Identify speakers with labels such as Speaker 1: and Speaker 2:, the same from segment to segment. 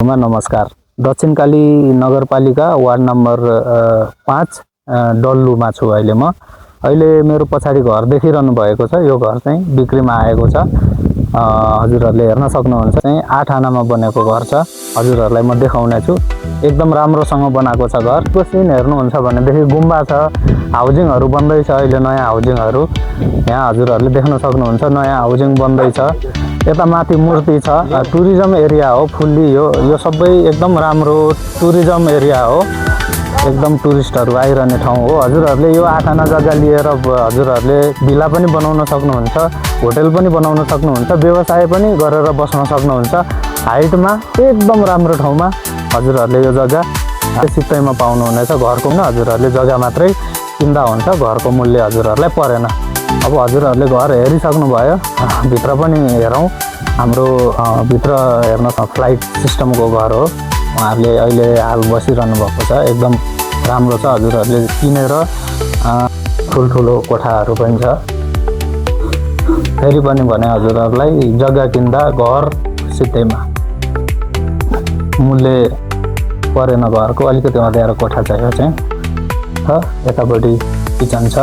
Speaker 1: नमस्कार। दक्षिणकाली नगरपालिका ward number 5 डल्लुमा छु अहिले म। अहिले मेरो पछाडि घर देखिरहनु भएको छ। यो घर चाहिँ बिक्रीमा आएको छ। हजुरहरूले हेर्न सक्नुहुन्छ चाहिँ 8 आनामा बनेको घर छ। हजुरहरूलाई म देखाउने छु। एकदम राम्रोसँग बनाएको छ घर। को सिन हेर्नुहुन्छ भनेदेखि गुम्बा छ, हाउजिङहरू बन्दैछ। अहिले नयाँ हाउजिङहरू यहाँ हजुरहरूले देख्न सक्नुहुन्छ। नयाँ हाउजिङ बन्दैछ। यता माथि मूर्ति छ। टुरिज्म एरिया हो फुल्ली। यो सबै एकदम राम्रो टुरिज्म एरिया हो। एकदम टुरिस्टहरू आइरहने ठाउँ हो। हजुरहरूले यो 8 आना जग्गा लिएर हजुरहरूले भिला पनि बनाउन सक्नुहुन्छ, होटल पनि बनाउन सक्नुहुन्छ, व्यवसाय पनि गरेर बस्न सक्नुहुन्छ। हाइटमा एकदम राम्रो ठाउँमा हजुरहरूले यो जग्गा सित्तैमा पाउनुहुनेछ। घरको न हजुरहरूले जग्गा मात्रै किन्दा हुन्छ, घरको मूल्य हजुरहरूलाई परेन। अब हजुरहरूले घर हेरिसक्नु भयो, भित्र पनि हेरौँ। हाम्रो भित्र हेर्न फ्लाइट सिस्टमको घर हो। उहाँहरूले अहिले हाल बसिरहनु भएको छ। एकदम राम्रो छ। हजुरहरूले किनेर ठुल्ठुलो कोठाहरू पनि छ। फेरि पनि भने हजुरहरूलाई जग्गा किन्दा घर सित्तैमा मूल्य परेन। घरको अलिकति अँध्यारो कोठा चाहियो चाहिँ छ। यतापट्टि किचन छ।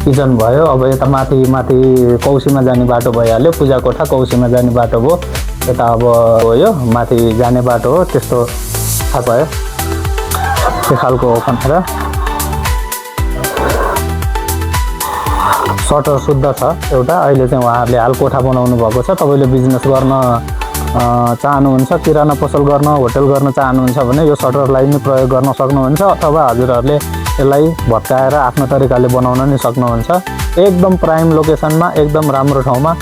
Speaker 1: किचन भयो। अब यता माथि कौसीमा जाने बाटो भइहाल्यो। पूजा कोठा कौसीमा जाने बाटो भयो। यता अब यो माथि जाने बाटो हो। त्यस्तो थाहा भयो त्यो खालको हो भनेर। सटर शुद्ध छ एउटा। अहिले चाहिँ उहाँहरूले हाल कोठा बनाउनु भएको छ। तपाईँले बिजनेस गर्न चाहनुहुन्छ, किराना पसल गर्न, होटल गर्न चाहनुहुन्छ भने यो सटरलाई नै प्रयोग गर्न सक्नुहुन्छ। अथवा हजुरहरूले यसलाई भत्काएर आफ्नो तरिकाले बनाउन नि सक्नुहुन्छ। एकदम प्राइम लोकेसनमा, एकदम राम्रो ठाउँमा